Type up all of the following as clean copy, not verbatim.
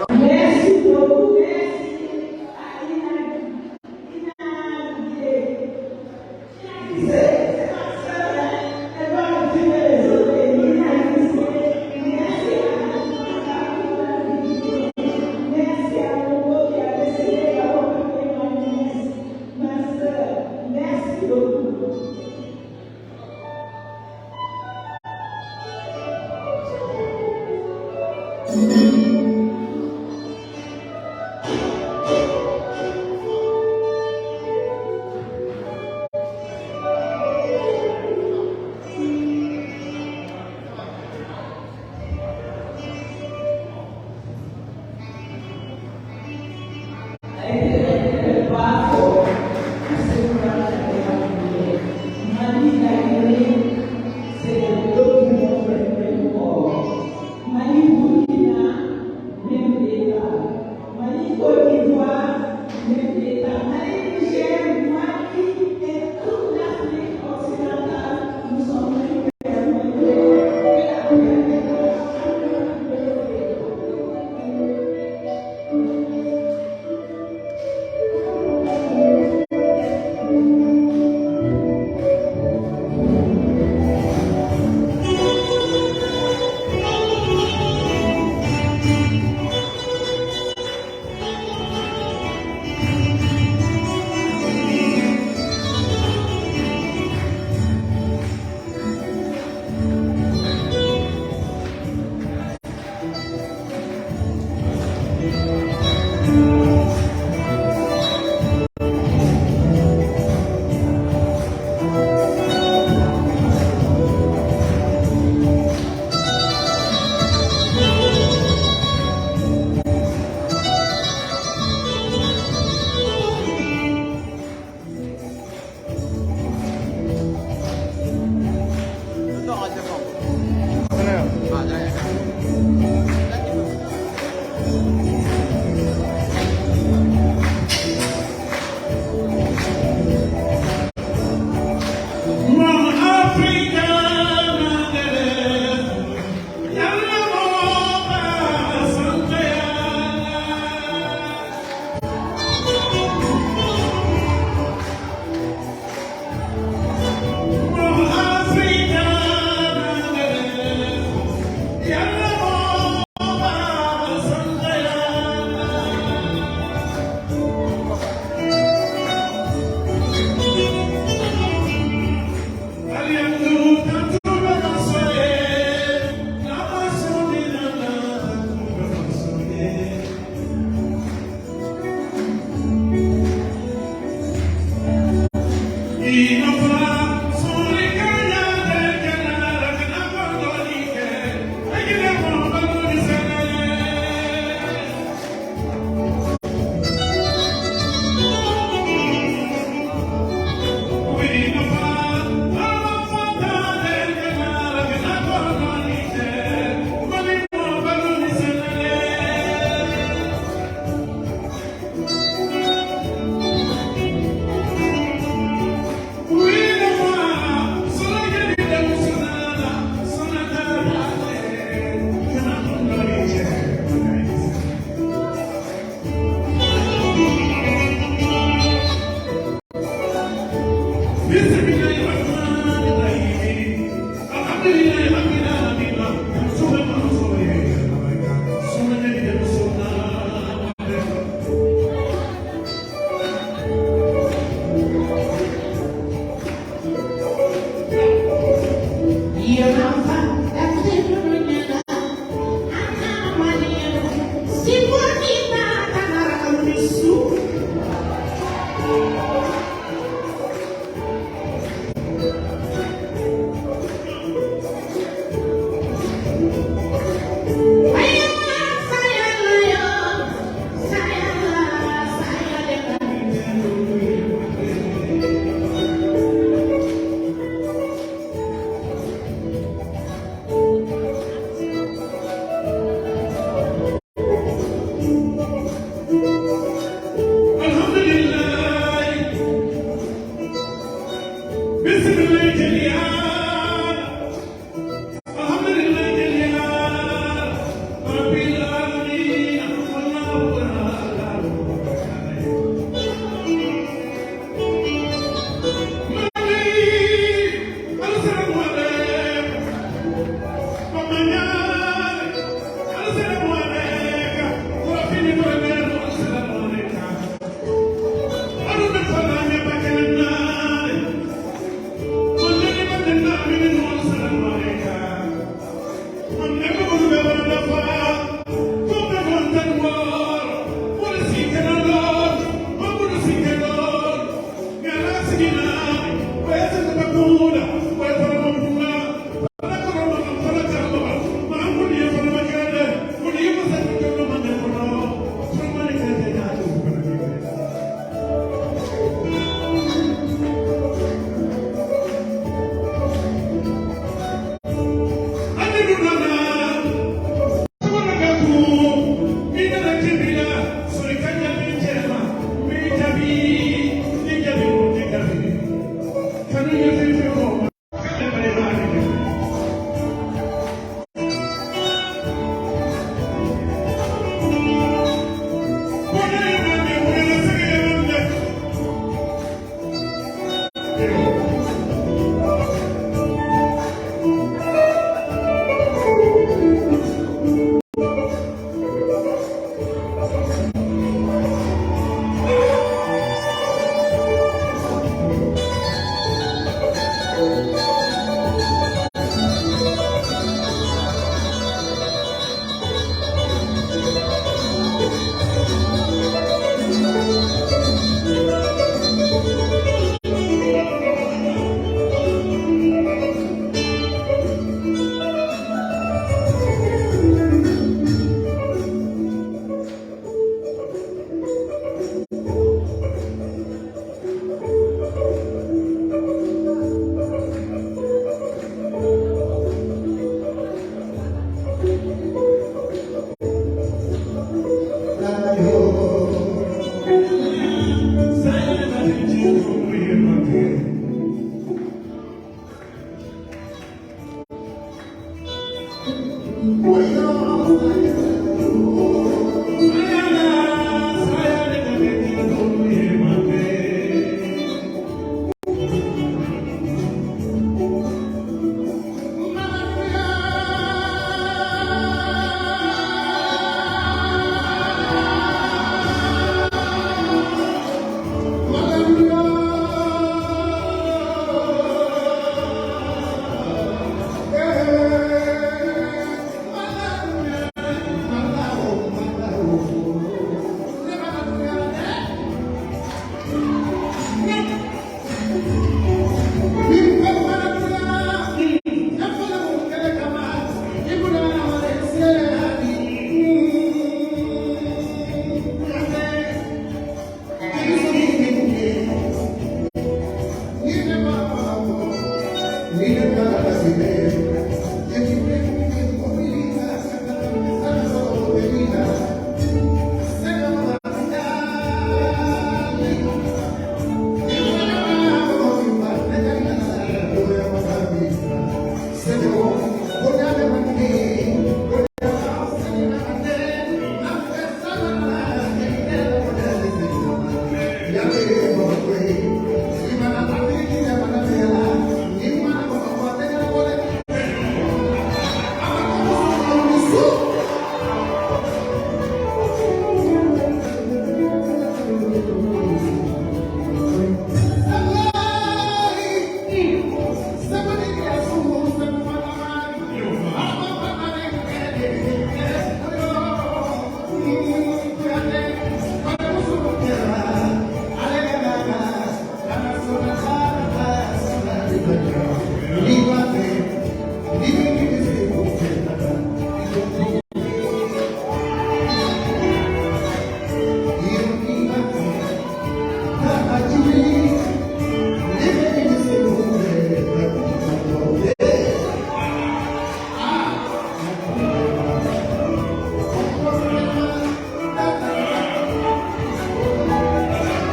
Merci beaucoup, merci à Ina, Ina Ina, c'est ma soeur, hein? Elle va me tuer les autres. Ina, merci à merci à Momo qui a décidé d'accompagner ma nièce, ma soeur. Merci beaucoup. C'est le document le Mali, Burkina, même État. Mali, Côte d'Ivoire, même État. Mali, Niger, Mali et toute l'Afrique occidentale, nous sommes Que la paix. Mon Africa, Yàlla moo baax sant Yàlla. Mon Africa, Yàlla moo baax sant Yàlla.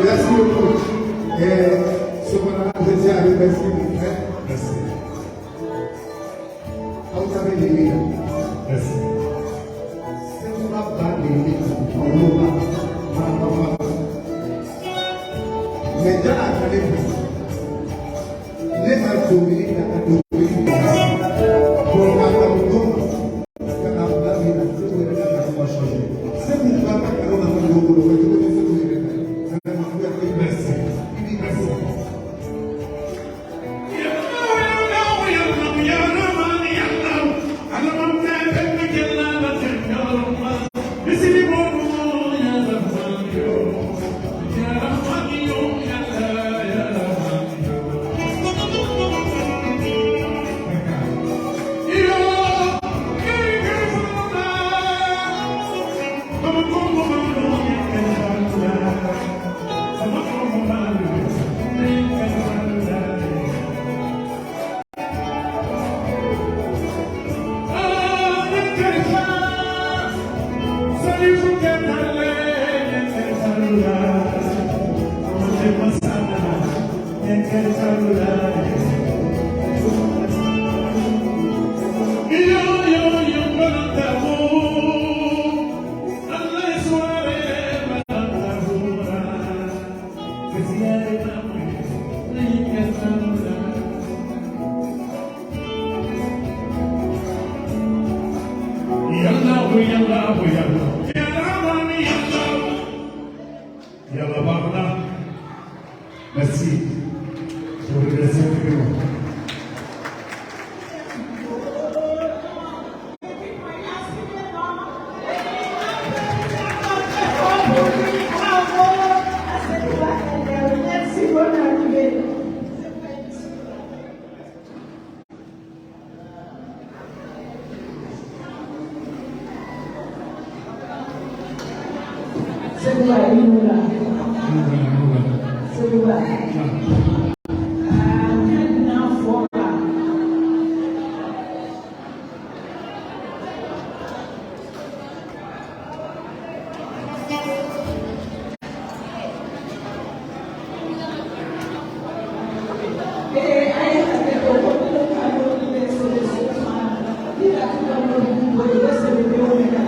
Merci beaucoup. Et ce qu'on a dit à merci mon frère. Merci. Vous avez les Merci. C'est qu'on a pas les on va pas. Mais dans la les a donné la Merci. Merci. Je vous remercie infiniment. Merci, bonne arrivée. Sékouba, i ni wula. Sékouba. Ah, n n'a fɔra. Ee, a ye hakɛ to ko minnu ka lɔnni bɛ sɛbɛn so ma, ni ka to ka lɔnni bɔ yen, o sɛbɛndenw bɛ ka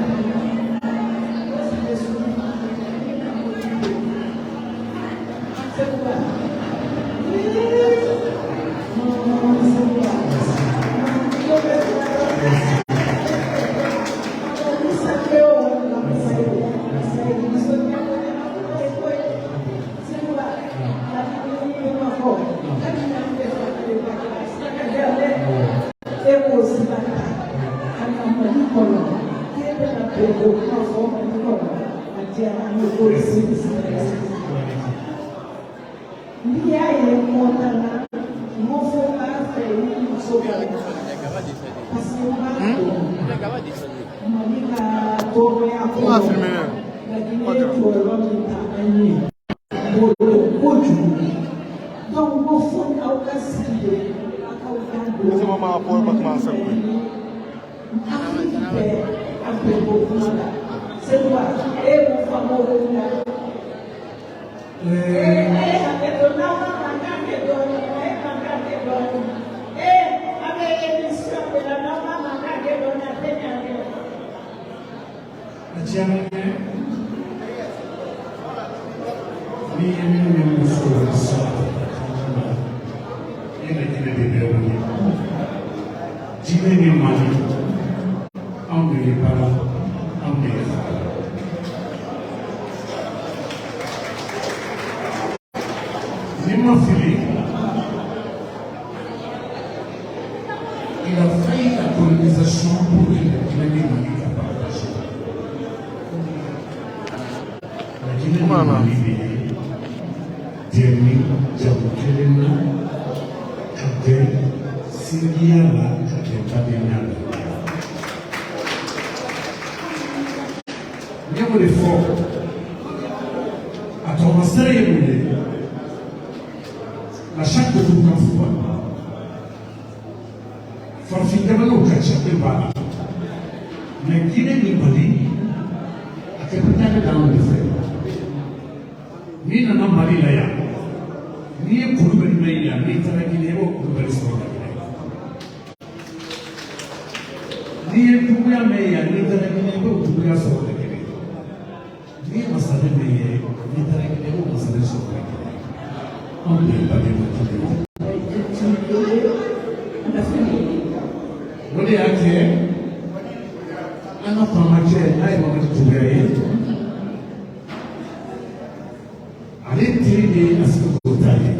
o sɛbɛn so ma, ni ka lɔnni bɔ yen. Sékouba. Ee, non, Sékouba. Ko bɛ N'i y'a ye kɔntanna n ko fo n b'a fɛ i ni muso ka parce que n b'a dɔn Mali ka tɔɔrɔya kɔnɔ, Laginɛ ye jɔyɔrɔ min ta an ye k'o dɔn kojugu. Donc n ko fo aw ka sigi de aw k'aw da don. Afiriki bɛɛ a bɛɛ bɔ kuma la. Sékouba, e ye mun faamu o ko la? Ee, a ye hakɛ to n'aw ma mankan kɛ dɔɔnin, a ye mankan kɛ dɔɔnin. Ee, a bɛ émission de la, n'aw ma mankan kɛ dɔɔnin, a tɛ ɲa kɛ. A diyara n ye ni ye min ni muso sɔrɔ e Laginɛ de bɛ wele Jinɛ ni Mali anw de ye baara anw de ye fa. Ni ma fili, il a fallu la colonisation pour que la Guinée ni Mali ka partager. La Guinée ni Mali de ye jɛni jago kelen na ka bɛn sinjiya la, ka bɛn badenya la. N ye o de fɔ, a tɔgɔmasere ye mun ye? La charte de Burkina, farafin jamanaw ka ca bɛɛ b'a la, mais Guinée ni Mali a capitale bɛ anw de fɛ. N'i nana Mali la yan, n'i ye Kulubali mɛn yan, n'i taara Guinée, i b'o Kulubali sɔrɔ la Guinée. N'i ye Doumbouya mɛn yan, n'i taara Guinée, i b'o Doumbouya sɔrɔ la Guinée. N'i ye Masaren mɛn yan, n'i taara Guinée, i b'o Masaren sɔrɔ la Guinée. Anw de ye baden kelen ye. O de y'a kɛ an ka faamacɛ n'a ye Mamadi Doumbouya ye, ale teri de ye Assimi Goïta ye.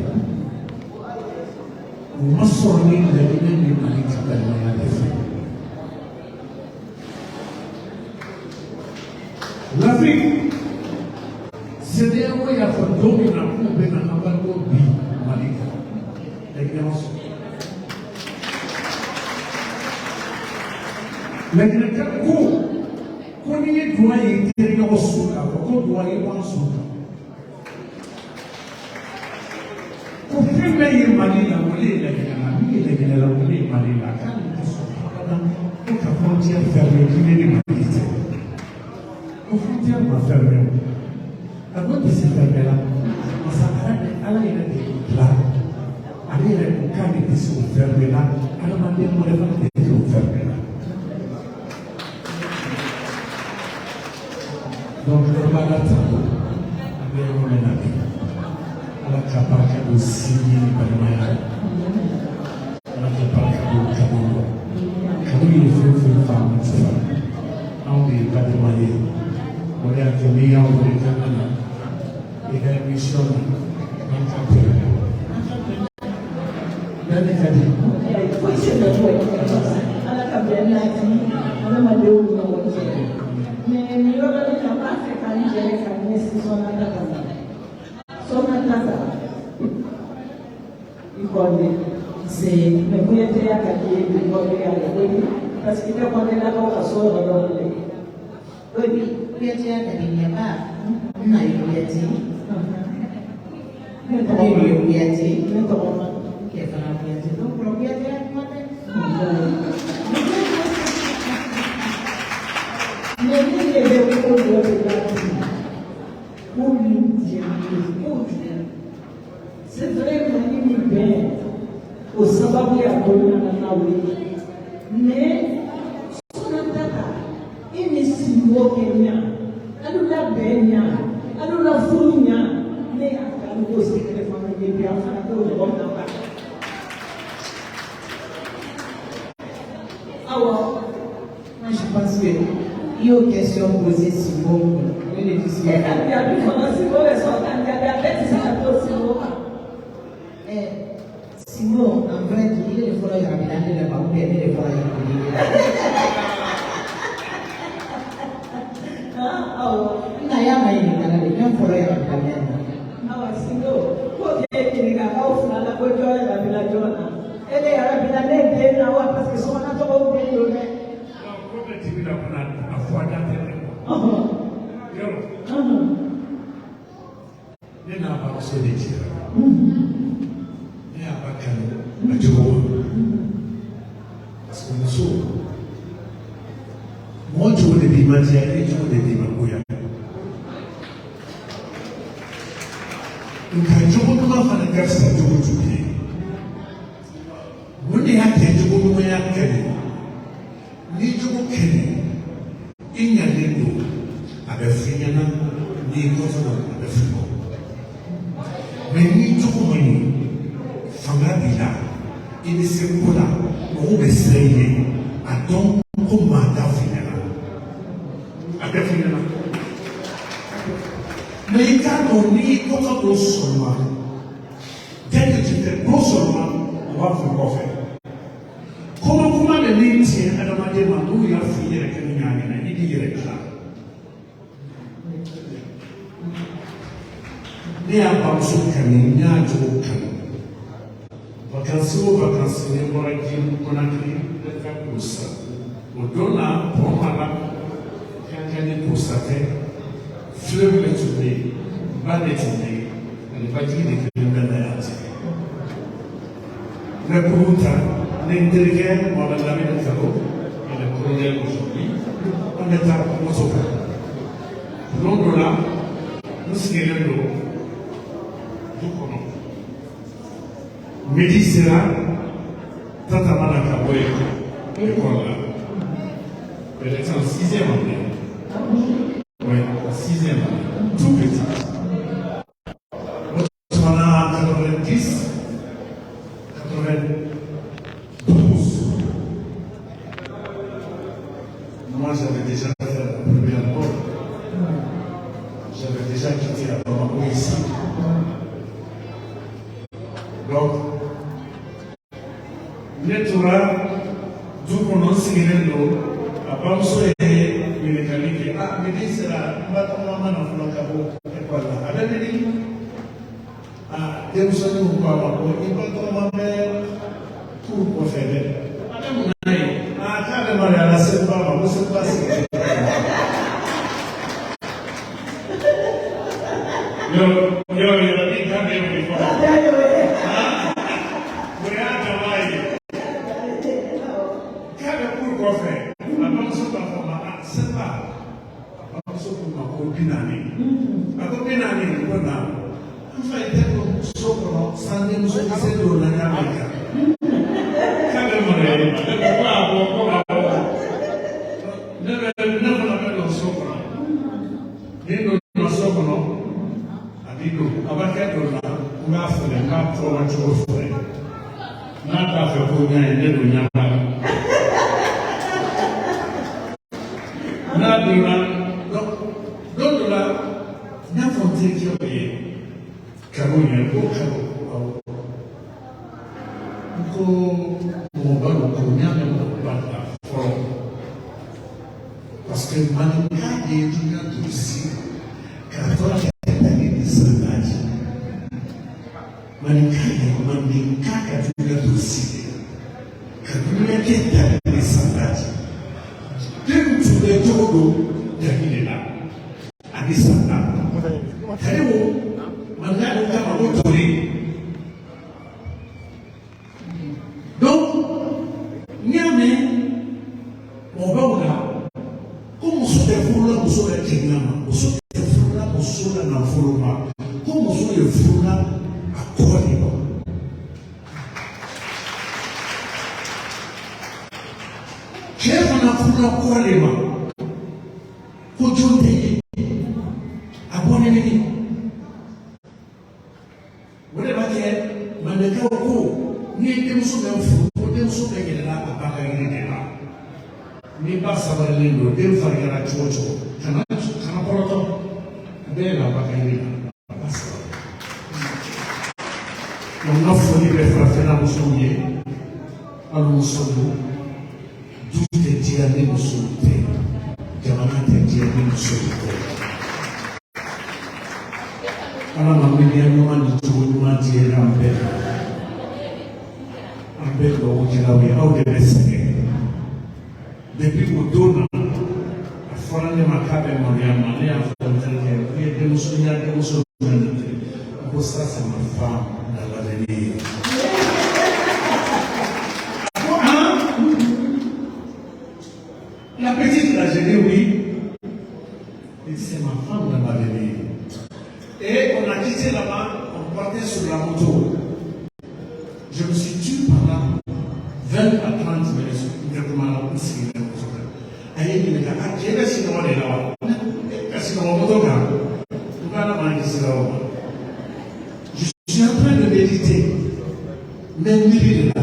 O ma sɔrɔ ni Laginɛ ni Mali ka balimaya de fɛ. L'Afrique, CEDEAO y'a fɔ don min na k'u bɛna embargo bi Mali kan, Laginɛ ma sɔn. Laginɛ ko ko n'i ye duwa ye i teriɲɔgɔn su kan, fɔ ko duwa ye bɔ an su kan, ko fɛn bɛɛ ye Mali la, o de ye Laginɛ la, min ye Laginɛ la, o de ye Mali la, k'ale tɛ sɔn abada ko ka frontière fermée Guinée ni Mali cɛ. Ko frontière ma fermée o, a ko tɛ se fermée la masa d'a kan Ala yɛrɛ de y'u dilan, ale yɛrɛ ko k'ale tɛ se o fɛn bɛɛ la, adamaden wɛrɛ fana tɛ se o fɛn bɛɛ la. Donc an b'Ala tanu, an bɛ yɔrɔ min na bi, Ala ka barika don sinji ni balimaya la, Ala ka barika don kanu la. Kanu ye fɛn fɛn faamu sisan, anw de ye balima ye. O de y'a to n'i y'anw wele k'an ka na i ka émission na, an ka bɛn, an ka bɛn, bɛn de ka di. Foyi tɛ bɛn bɔ Ala ka bɛn nati adamadenw ni ɲɔgɔn cɛ. Mais nin yɔrɔnin na, n b'a fɛ ka n jɛrɛ ka ɲɛsin Sɔnata ma. Sɔnata ta i kɔnde Se. Mais Kuyatɛya ka di ye bi kɔndeya la koyi, parce que i tɛ kɔndelakaw ka so yɔrɔ dɔn dɛ. Oui, Kuyatɛya ka di n ye ba. N na ye Kuyate. Ne Ne tɔgɔ ye Kuyate. Ne tɔgɔ ma. N cɛ fana Kuyate. Donc Kuyatɛya kuma tɛ. Mais ne ɲɛ bɛ ko dɔ de la bi, ko min diya n ye kojugu. C'est vrai, Mali ni bɛn o sababu y'a to n nana n'aw ye, mais Sɔnata ta, e ni Sinbo kɛ ɲa, alu la bɛn ɲa, alu la furu ɲa, ne y'a kanu k'o secret fana ye bi, an fana k'o ɲɔgɔn na ba. Awɔ. Moi, je pense que i y'o question posée Simon kun. Ne de ti E ka jaabi fana, Sinbo bɛ sɔn ka jaabi, a bɛɛ tɛ se ka to Sinbo kan. Eh, Simon, en vrai dire, ile de fɔlɔ yɛrɛ ne la ou bien ne de fɔlɔ yɛrɛ la. Ah, awɔ. N na y'a ma ɲininka la de, jɔn fɔlɔ yɛrɛ bila ne na. Awa Sinbo, ko k'e ɲininka k'aw fila la ko jɔn yɛrɛ bila jɔn na? E de yɛrɛ bila ne den na wa? Parce que sokɔnɔ tɔgɔw den don dɛ. Donc ko bɛ dibi la fana, a fɔ a da tɛ dɛ. Yɔrɔ ne n'a bamuso de jɛra, ne y'a ba kanu a cogo ma, parce que muso, mɔgɔ cogo de b'i ma diya, e cogo de b'i ma goya. Nka jogo ɲuman fana ka fisa jogo jugu ye. Mun de y'a kɛ jogo ɲumanya ka ɲi? Ni jogo ka ɲi, i ɲalen don, a bɛ f'i ɲɛna, n'i kɔfɛ don, a bɛ f'i kɔ. Mais ni jogo man ɲi, fanga b'i la, i bɛ se ko la, mɔgɔw bɛ siran i ɲɛ, a dɔn ko maa t'a f'i ɲɛna, a tɛ f'i ɲɛna. Mais i k'a dɔn n'i ko ka don sɔrɔ, dès que tu fais non seulement, on va f'i kɔfɛ. Kuma kuma de bɛ tiɲɛ adamaden ma, n'u y'a f'i yɛrɛ kɛ ni ɲa ɲɛna, i b'i yɛrɛ dilan. Ne y'a bamuso kanu, n y'a jogo kanu. Vacances o vacances, ne bɔra Guinée Conakry, ne bɛ taa k'o san. O don na, pɔn b'a la, kankan ni kosa tɛ, fleuve de tun bɛ yen, ba de tun bɛ yen, ani bajigi de kelen bɛ na yan cɛ. Ne kurun ta, ne n terikɛ Mohamed Lamine Kalo, il est colonel aujourd'hui, an bɛ taa moto kan. Don dɔ la, n sigilen don du kɔnɔ. Midi sera, tata ma na ka bɔ yen école la. Elle était en sixième année. Oui, en sixième année. Tout petit. O tuma na 90, 92. Moi, j'avais déjà fait la première école. J'avais déjà quitté la Bamako ici. Donc, ne tora du kɔnɔ, n sigilen don, a bamuso ye ɲininkali kɛ: a midi sera, n ba tɔgɔma ma na fɔlɔ ka bɔ ekɔli la, a bɛ midi. A denmisɛnninw ko a ma ko i ba tɔgɔma bɛ kuru kɔfɛ dɛ, a bɛ mun na yen? A k'a bɛ maloya la Seguba ma, ko Seguba sigilen yɔrɔ yɔrɔ yɔrɔ ni kan bɛ wuli fɔlɔ. O y'a dama ye k'a bɛ kuru kɔfɛ. A bamuso b'a fɔ ma a Seguba, a bamuso ko ma ko 40, a ko 40 ko na. N fa ye tɛ don so kɔnɔ san denmuso kisɛ don na y'a mɛn kan k'a bɛ maloya e ma. Ne ko ko awɔ, ko awɔ. Ne bɛ ne fana bɛ don so kɔnɔ. Ni n donna so kɔnɔ, a b'i don, a b'a kɛ don na, n b'a fɛrɛ, n b'a kɔrɔ cogo fɛrɛ. N'a t'a fɛ ko ɲa ye, ne don ɲa b'a la. N'a donna, donc don dɔ la, n y'a fɔ n terikɛw ye, karo ɲɛ ko karo, awɔ. N ko mɔgɔba don, ko n y'a mɛn mɔgɔba la fɔlɔ. Parce que maninka de ye dunuya durusi k'a tɔ kɛ tali ni sangaji. Maninka ye maninka ka dunuya durusi de ka dunuya kɛ tali ni sangaji. Den tun bɛ cogo don tali de la ani sanga. Tali wo maninka ko kama ko tori. Donc n'i y'a mɛn mɔgɔbaw la ko muso tɛ furu la muso ka cɛɲa ma, muso tɛ furu la muso la nafolo ma, ko muso ye furu la a kɔ de ma. Cɛ fana furu la kɔ de ma, ko jɔn tɛ ye a bɔnnen bɛ min. O de b'a kɛ mandenkaw ko n'i ye denmuso bɛ furu, ko denmuso bɛ yɛlɛla a ba ka yiri de la. Ni ba sabalilen don, den farinyara cogo o cogo, kana kana kɔrɔtɔ, a bɛ yɛlɛ a ba ka yiri la, a ba sabali. Donc n ka foli bɛ farafinna musow ye, hali muso don, du tɛ diya ni musow tɛ, jamana tɛ diya ni musow tɛ. Ala ma miiriya ɲuman ni cogo ɲuman di an bɛɛ ma. An bɛɛ dugawukɛlaw ye, aw de bɛ sɛgɛn. Depuis o don na, a fɔra ne ma k'a bɛ maloya ma, ne y'a fɔ n terikɛ ye, n ye denmuso, n y'a denmuso min nate, n ko ça c'est ma femme dans l'avenir. A ko han, la petite là, j'ai dit oui. Et c'est ma femme dans l'avenir. Et on a quitté là-bas, on partait sur la moto. Je me suis tu pendant 20 à 30 minutes. N sigilen moto kan. A ye ɲininka, a cɛ bɛ sunɔgɔ de la wa? E ka sunɔgɔ moto kan? N ko Ala m'an kisi o ma. Je suis en train de méditer. N bɛ miiri de la.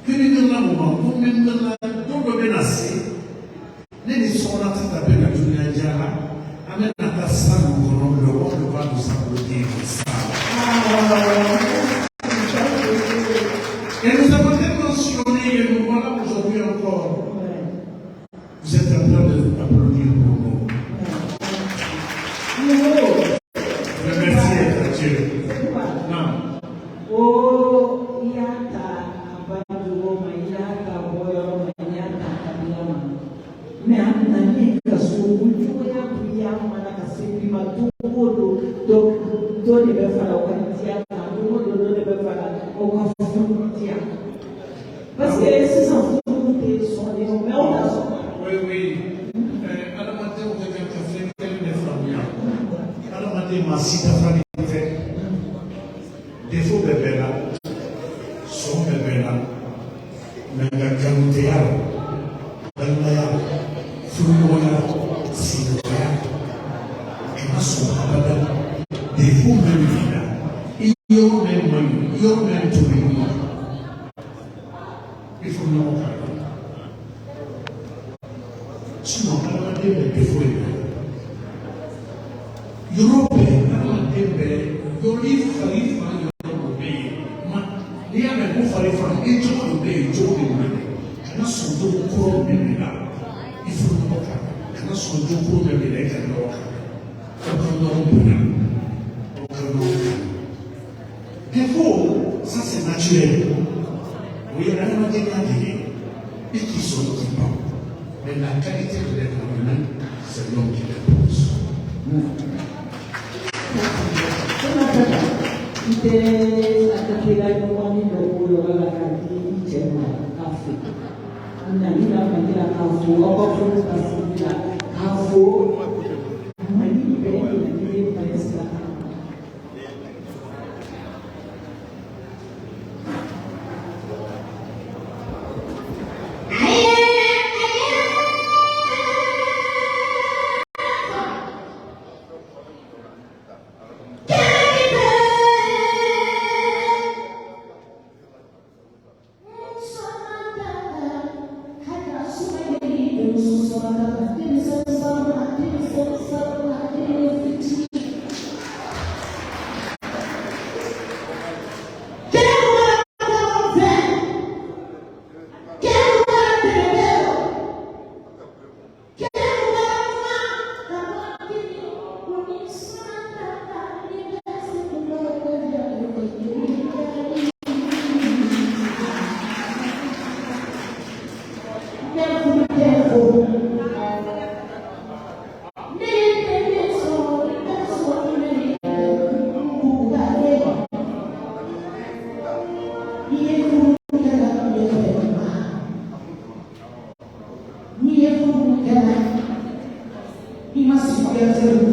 Ko ni miirila mun ma, ko n bɛ miirila don dɔ bɛ na se. Ne ni sokɔnɔ tata bɛ na dunuya diya la. An bɛ na taa sanu kɔnɔ, le monde va nous applaudir ça. Et nous avons tellement sillonné et nous voilà aujourd'hui encore. Vous êtes en train d'applaudir pour nous. Le merci est à Dieu. Non. O i y'a ta a ba jogo ma, i y'a ta bɔyɔrɔ ma, i y'a ta kabila ma, mais a nalen ka so, o cogoya y'a mana ka se bi ma. Don o don, dɔ dɔ de bɛ fara o ka diya kan, don o don dɔ de bɛ fara o ka furu diya kan, parce que sisan furu tɛ sɔn de, mais aw t'a sɔn. Oui, oui. Adamadenw ka kan ka fɛn kelen de faamuya. Adamaden maa si dafalen tɛ. Défaut bɛ bɛɛ la, sɔn bɛ bɛɛ la. Mais nka kanuteya la, balimaya la, furuɲɔgɔnya la, sigiɲɔgɔnya la, kana sɔn abada. Défaut min b'i la, i yɔrɔ min man ɲi, i yɔrɔ min tolen don, i furuɲɔgɔn ka dɔn. Sinon, adamaden bɛ défaut ye. Yɔrɔ bɛɛ, adamaden bɛɛ, yɔrɔ i fari fan yɔrɔ dɔ bɛ yen. Ma n'i y'a mɛn ko fari fan, i cogo dɔ bɛ yen, cogo bɛ wele. Kana sɔn jogo kɔrɔ min b'i la, i furuɲɔgɔn kan. Kana sɔn jogo kɔrɔ min b'i la, i ka ɲɔgɔn kan. Aw ka ɲɔgɔn bonya, aw ka ɲɔgɔn kanu. Défaut, ça c'est naturel. O ye adamadenya de ye. I k'i sɔn, i k'i ban. Mais la qualité de l'être humain, c'est l'homme qui l'impose. I tɛ a kɛla ɲɔgɔn ni dɔ ko yɔrɔ la k'a di i cɛ ma k'a fo nali la Mali la, k'a fo aw ka furu ka sigi la, k'a fo Mali bɛɛ de na ni ye bɛn sira kan. Ɲɛdɔn.